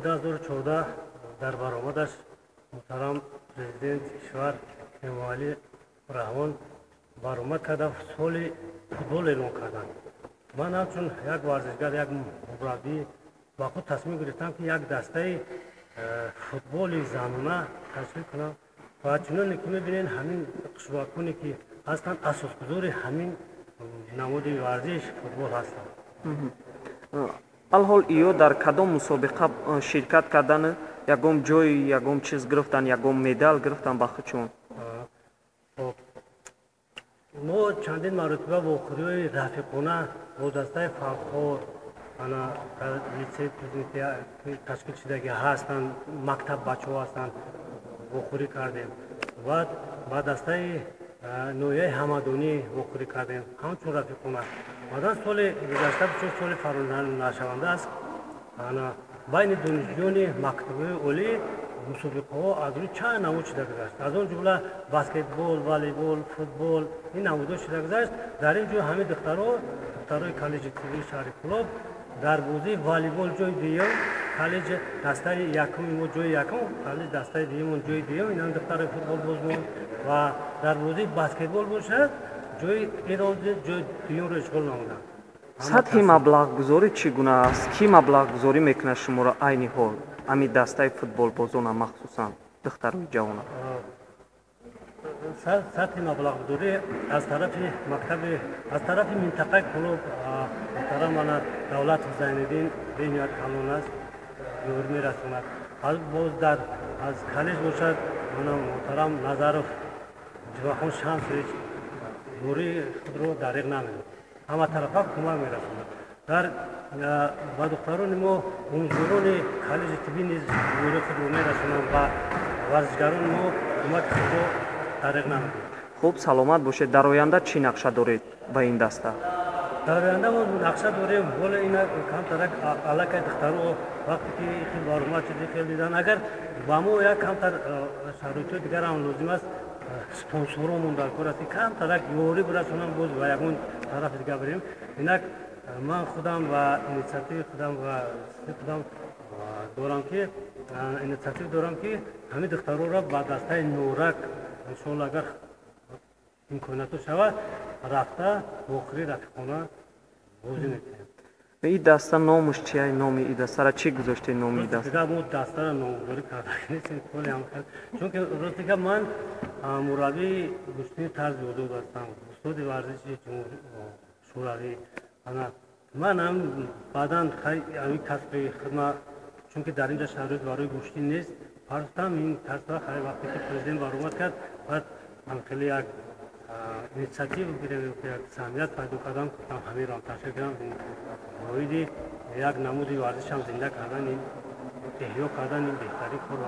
2014 дар баромадаш муҳтарам президенти кишвар Эмомалӣ Раҳмон баромад карда, соли футбол эълон карданд. Ман ҳамчун як варзишгар, як мураббӣ ба худ тасмим гирифтам, ки як дастаи футболи занона ташкил кунам ва чуноне ки мебинед, ҳамин қишлоқоне ки ҳастанд, асосгузори ҳамин намуди варзиш футбол ҳастанд. Алҳол иё дар кадом мусобиқа ширкат кардан, ягон ҷой, ягон чиз гирифтан, ягон медал гирифтан ба худшон? Хоб, мо чандин маротиба вохӯриҳои рафиқона бо дастаи Фархор, ана литсей ташкил шудагӣ ҳастанд, мактаб бачаҳо ҳастанд, вохӯрӣ кардем. Баъд ба дастаи ноҳияи Ҳамадонӣ вохӯрӣ кардем ҳамчун рафиқона. Баъдан соли гузашта, бисёр соли фаромӯшнашаванда аст, ана байни донишҷӯёни мактабҳои олӣ мусобиқаҳо аз рӯи чанд намуд шуда гузашт, аз он ҷумла баскетбол, волейбол, футбол, ин намудҳо шуда гузашт. Дар ин ҷо ҳамин духтаро, духтарои коллеҷи тиббии шаҳри Кӯлоб дар бозии волейбол ҷои дуюм, коллеҷи дастаи якуми мо ҷои якум, коллеҷ дастаи дуюмон ҷои дуюм, инам духтарои футболбоз мо, ва дар бозии баскетбол бошад, ҷои ҷои дуюмро ишғол намуданд. Сатҳи маблағгузорӣ чӣ гуна аст? Кӣ маблағгузорӣ мекунад шуморо айни ҳол, ҳамин дастаи футболбозона, махсусан духтарои ҷавона? Сатҳи маблағгузорӣ аз тарафи мактаби, аз тарафи минтақаи Кӯлоб муҳтарам ана Давлатов Зайниддин бениҳоят калон аст, ёрӣ мерасонад. Боз дар аз коллеҷ бошад, мана муҳтарам Назаров Ҷумахон Шамсович ёрии худро дариғ намедод, ҳаматарафа кӯмак мерасонад. Дар ба духтарони мо омӯзгорони коллеҷи тиббӣ низ ёрии худро мерасонанд ва варзишгарони мо кӯмаки худро дариғ намедод. Хуб, саломат бошед. Дар оянда чӣ нақша доред ба ин даста? Дар оянда мо нақша дорем, ҳоло ина камтарак аллакай духтаро вақте ки хел баромад шуд, хел дидан, агар ба мо як камтар шароитҳои дигар ҳам лозим аст, спонсоромон дар кор аст, ки камтарак ёрӣ бирасонанд, боз ба ягон тарафи дигар бирем. Инак ман худам ва инициативи худам ва худам дорам, ки инициатив дорам, ки ҳамин духтароро ба дастаи Норак, иншоалло, агар имкониятҳо шавад, рафта вохӯрии рафиқона бозӣ мекунем. Ин даста номаш чия? Номи ин дастара чӣ гузоштед, номи даста? Дигар мо дастара номгузорӣ карда нестем ҳоле ҳам, чунки рости гап, ман мураббии гӯштини тарзи озод ҳастам, устоди варзиши шӯравӣ. Ана ман ҳам баъдан ҳамин касби хидма, чунки дар инҷа шароит барои гӯштин нест, партам ин касба. Хай, вақте ки президент баромад кард, баъд ҳам хеле як инициатива гирем, як самият пайдо кардам, гуфтам ҳаминро ҳам ташкил кардам, оиди як намуди варзишам зинда кардан, ин эҳё кардан, ин беҳтарин кор.